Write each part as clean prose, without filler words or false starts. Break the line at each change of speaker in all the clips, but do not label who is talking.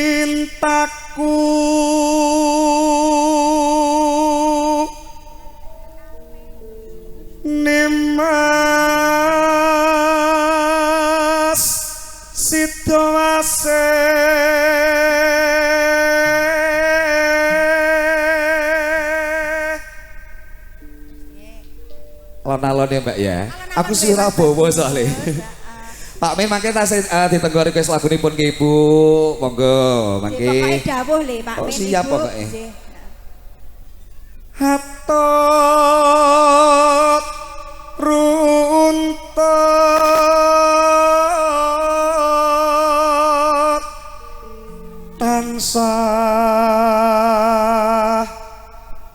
Pamintaku Nimas Sidowase
Alon-alon ya Mbak ya. Aku sih ora bawa soalnya. Pak Min mangke tasih ditenggo request lagunipun ke Ibu. Monggo mangke.
Pokoke dawuh le Pak
Oh,
Min.
siap
Ibu.
pokoke.
Nggih.
Hatot runtut tansah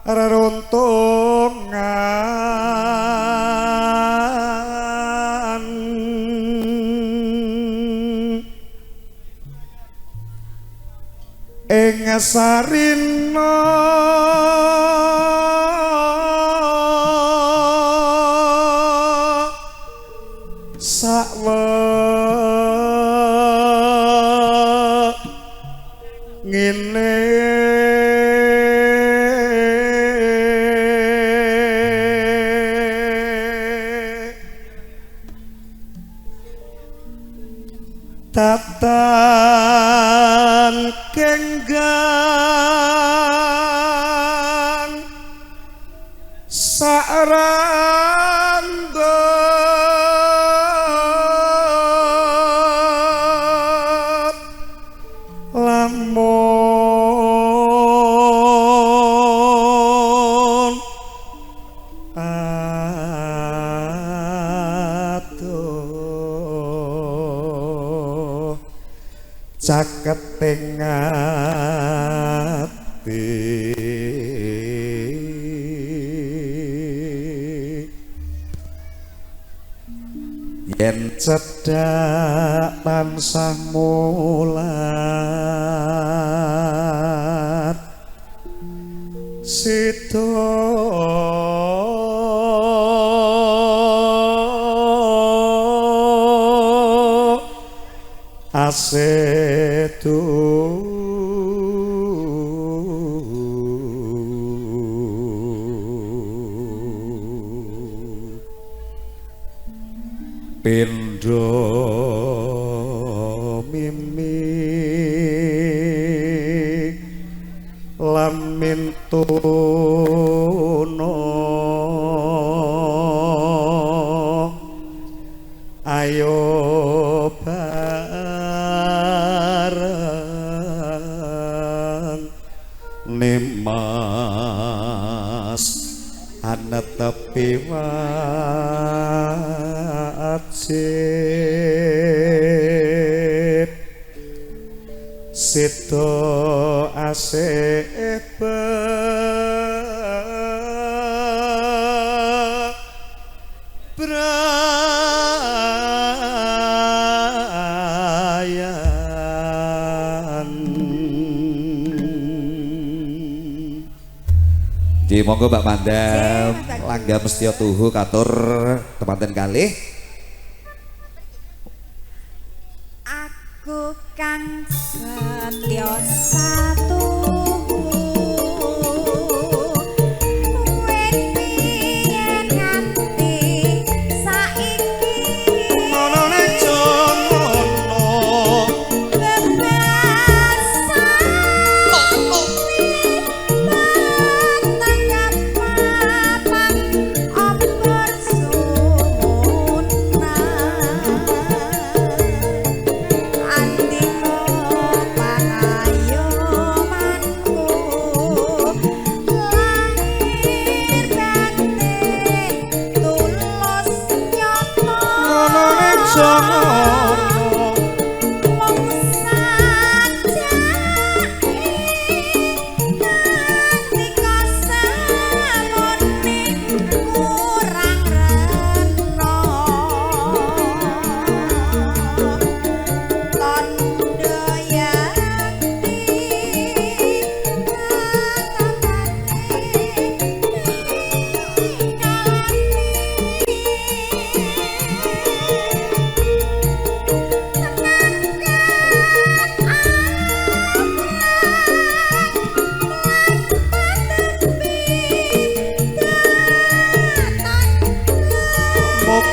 reruntungan ing sarina sakwek ngene tatan kenggang saranggot lamun aduh caketing ati yen cedhak tansah mulat sida asetu pindha mimi lamin tono ayo bareng nimas anetepi wajib sida asih brayan.
Nggih monggo Mbak Mandam,
Nggih, Mas Bagus.
langgam setya tuhu katur temanten kalih.
Aku kang setya satuhu wit biyen nganti saiki
Ngono nejo ngono
bebasan petang papan obor sumunan andika pangayomanku lahir batin tulus nyata
ngono nejo ngono
mung sajake nandika samone kurang rena tandha yakti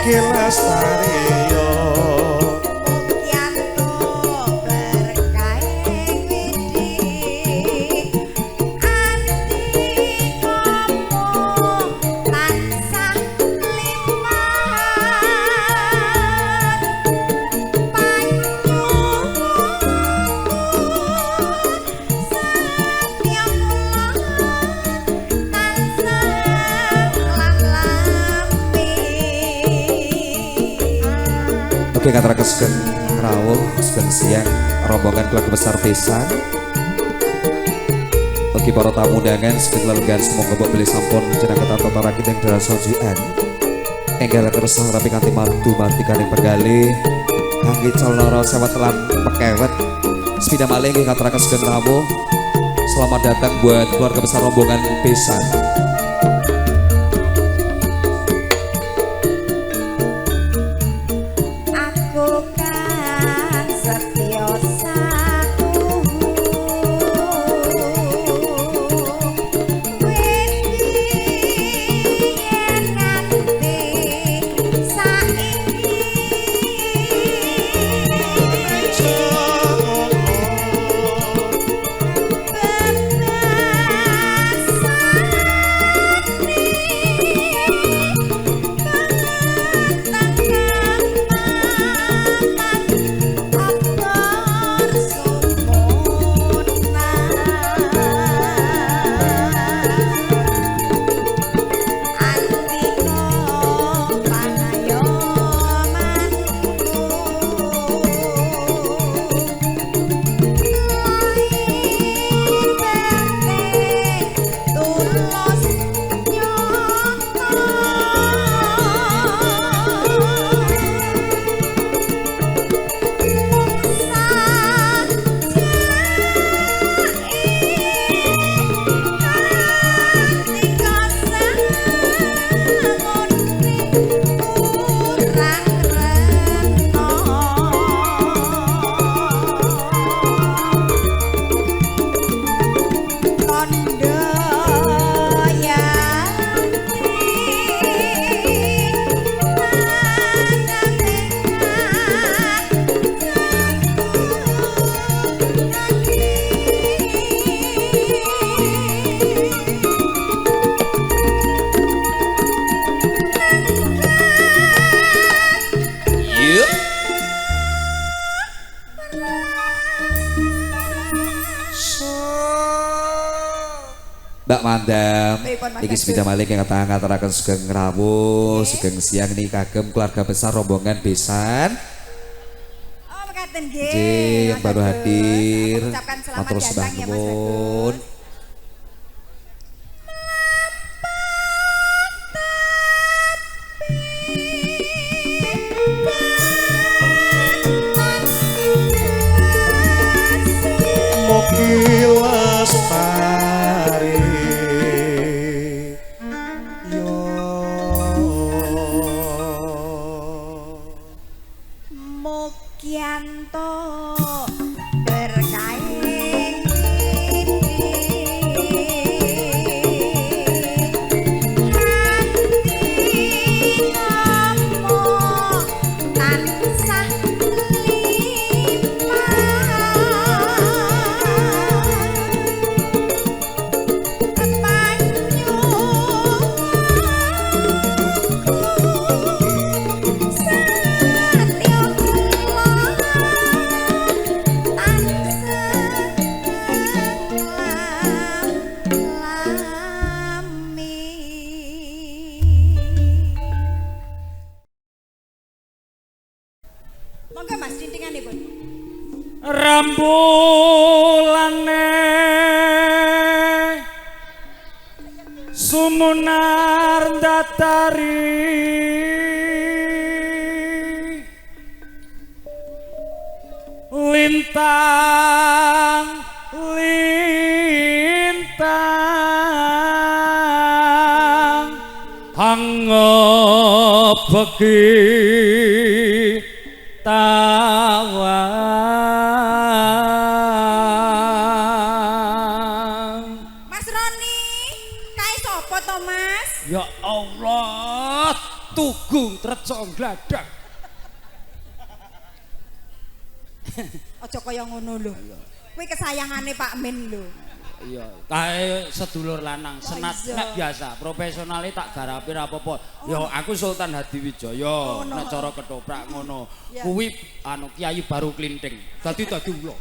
Mugi lestari yo.
Mugianto berkahe widi andikama tansah limpah panyuwun setya kula tansah lan lami.
Oke, ngaturaken sugeng rawuh, sugeng siang rombongan keluarga besar besan. Oke, para tamu undangan sugeng lelunggahan semoga mbok bilih sampun jenengan tata rakit ing dalan sojuan. Enggal kersa rapi kanthi mardu martikaning penggalih kangge calon sewet lan pekewet. Sepindah malih nggih ngaturaken sugeng rawuh. Selamat datang buat keluarga besar rombongan besan.
Aku kang setya satuhu wit yen nganti saiki tulus nyata.
Yuk. Mbak Mandam,
Pripun, Mas
iki
Agus?
sepindah malih ingkang ngaturaken sugeng rawuh, sugeng siang niki kagem keluarga besar rombongan besan.
Oh, mekaten nggih.
Nggih, yang
Mas
baru
Agus.
hadir.
Aku ucapkan selamat
Matur sembah
datang ya Mas
nuwun.
Agus.
Mugi lestari yo.
Mugianto berkahe widi andikama tansah limpah panyuwun setya kula tansah lami. Monggo Mas tintinganipun.
Rambulane sumunar ndatari lintang lintang hangobeki tawang.
Mas Roni, kae sapa to Mas?
Ya Allah, tugung trecon. ngladak.
Aja kaya ngono lho. Kuwi kesayangane Pak Min lho.
Iya, kae sedulur lanang senat nek biasa, profesionale tak garapi ra apa-apa. Ya aku Sultan Hadiwijaya, nek cara ketoprak ngono. Kuwi anu Kiai Baru Klinting. Dadi dadi ula.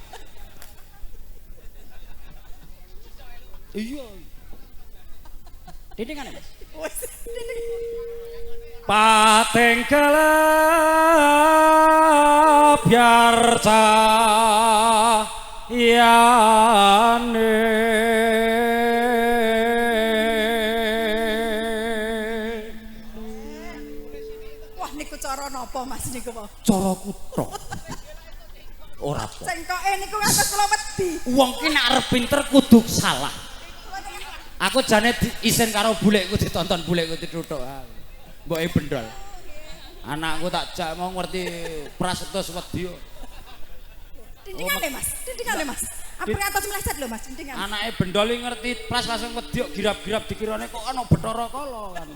Iya. Dindingane, Mas.
Wis.
Pating gelap biar cahayane.
Wah niku cara napa Mas niku po?
Cara kutha. Ora apa.
Cengkoke niku ngantos kula wedi.
Wong ki nek arep pinter kudu salah. Aku jane isin karo bulekku ditonton bulekku dituthuk. Mboke bendol. Anakku tak jak mau ngerti prasetus wedi.
Dindingane Mas, dindingane Mas. Ampun ngantos meleset lho Mas, dindingane.
Anake bendol iki ngerti pras langsung wedi girap-girap dikirane kok ana Bathara Kala kan.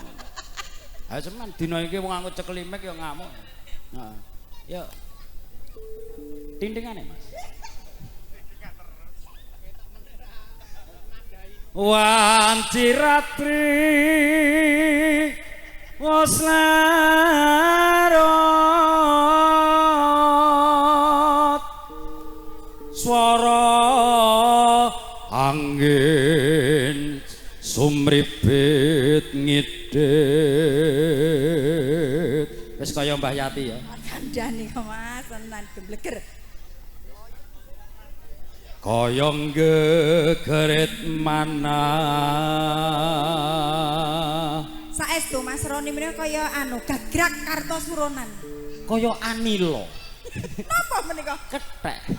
Ha semen dina iki wong aku cekeli mic ya ngamuk. Heeh. Yo. Dindingane Mas. Wanci ratri wis larut swara angin sumribit ngidit. Wis kaya Mbah Yati ya.
Kandhane kok Mas, tenan gembleger.
Kaya gegerit manah.
Saestu Mas Roni menika kaya anu gagrak Kartosuronan.
Kaya Anila.
Napa menika?
Kethek.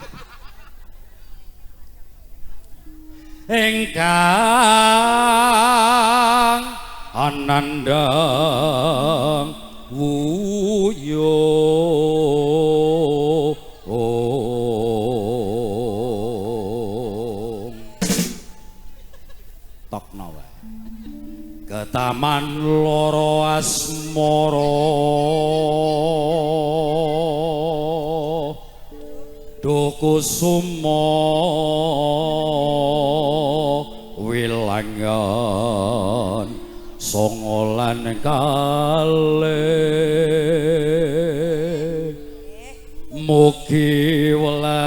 Ingkang anandang wuyung tokno wae. Ketaman loro asmara Dukusuma wilangan songolan kalih mugi welas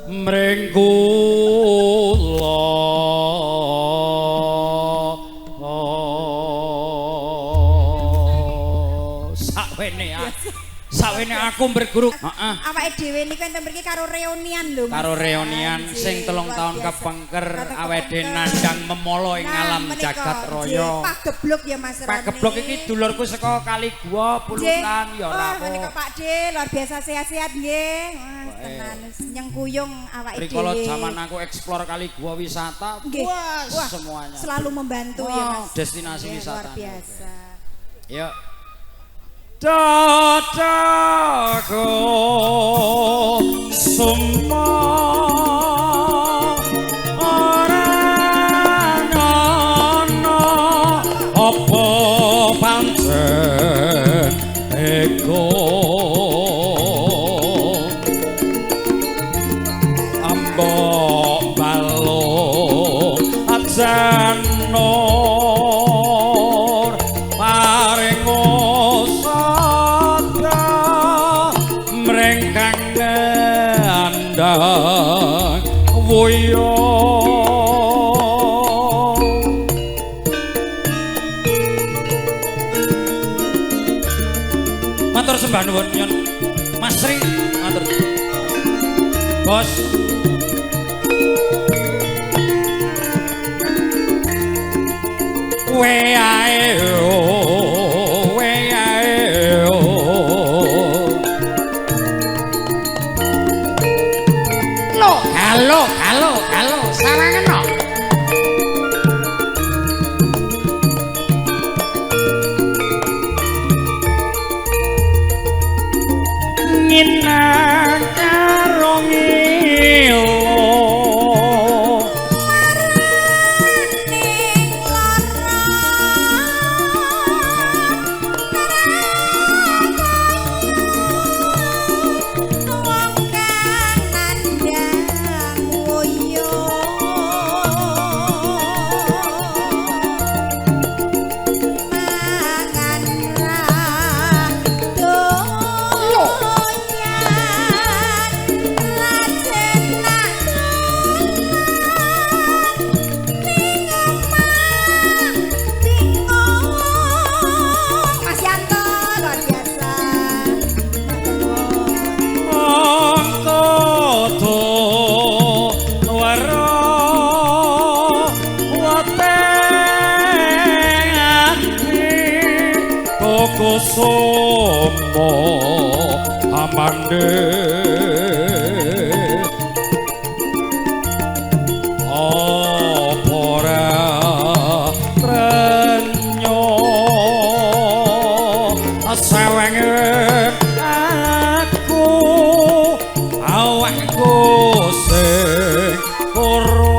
mring kula. Sakwene aku berguru. Heeh.
Awake dhewe niku enten mriki karo reunian lho Mas.
Karo reunian sing 3 tahun kepengker awake dhewe nandang memolo ing alam jagat raya.
Pagebluk ya Mas Roni.
Pagebluk iki dulurku saka Kaligua Pulutan ya ora apa.
Menika Pak D luar biasa sehat-sehat nggih. Wah tenan nyengkuyung awake dhewe.
Rikala jaman aku eksplor Kaligua wisata, wah semuanya.
Selalu membantu ya Mas.
Destinasi wisata.
Luar biasa.
Yuk. Dadaku semua ora ana apa pancen ego ambok balung ajanur paring wuyung. Matur sembah nuwun nyon Mas Sri, matur. Bos. We ae o, we ae o. Halo, halo, halo, sarangan no. Nginang karo ngilo
laraning lara.
Kusuma amande apa ora trenyo sewenge aku awakku sing koro.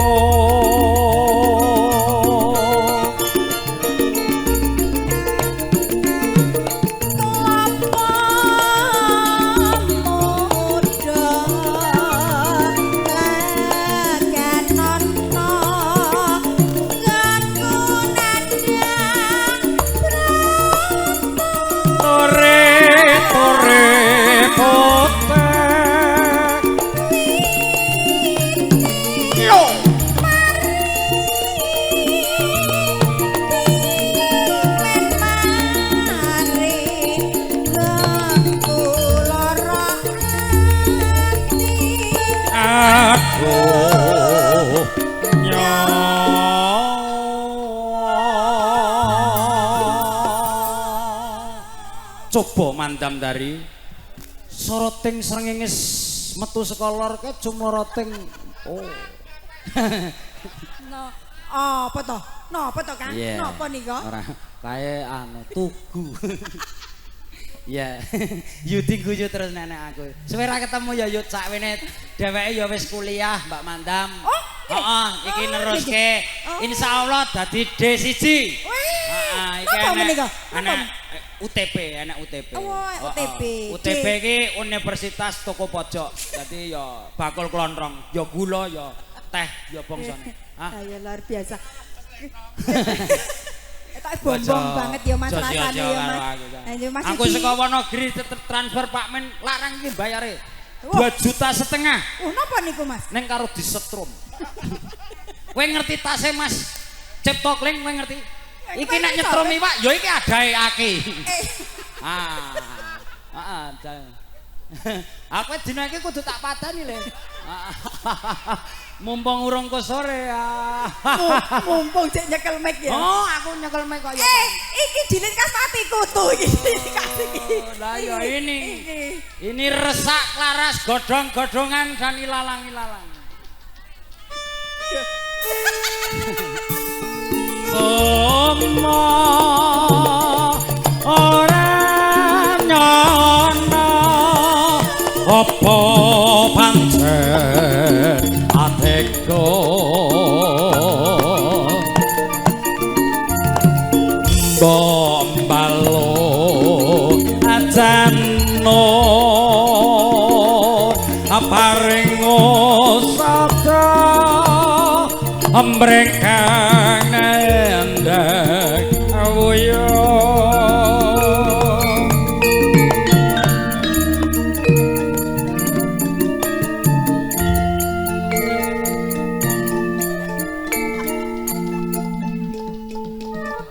Coba mandam dari soroting srengenge metu saka lor ke cumloroting. Oh.
No, apa to? Napa to, Kang?
Yeah.
Napa nika?
Ora, kae anu tugu. Ya. Yudi guyu terus nenek aku. Suwe ra ketemu ya Yud sakwene dheweke ya wis kuliah Mbak Mandam.
Oh,
heeh, iki neruske.
Oh.
Insyaallah dadi D1.
Heeh,
iki enek UTP, enek UTP.
Oh, UTP.
UTP iki Universitas Toko Pojok. Dadi ya bakul klontrong, ya gula, ya teh, ya bangsane.
Hah? Ya luar biasa. Tak bombong banget ya Mas rasane ya Mas.
Aku saka Wonogiri transfer Pak Men larang iki bayare 2,5 juta.
Oh, napa niku Mas?
Neng karo disetrum. Kowe ngerti tase Mas Cipto Kling, kowe ngerti? Iki nek nyetrum iwak ya iki adae aki. Ah. Heeh. Aku dina iki kudu tak padani le. Mumpung urung ke sore ya.
Mumpung cek nyekel mic ya.
Oh, aku nyekel mic kok ya.
Iki jilid kas pati kutu iki.
Lah ya ini. Ini resak laras godhong-godhongan dan ilalang-ilalang. Somo ora nyono apa pancen ateko mbok balok ajano paring sabda ambrengkang nandhang awuyo.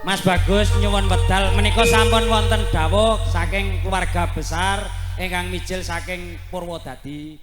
Mas Bagus nyuwun wedal menika sampun wonten dawuh saking keluarga besar ingkang mijil saking Purwodadi.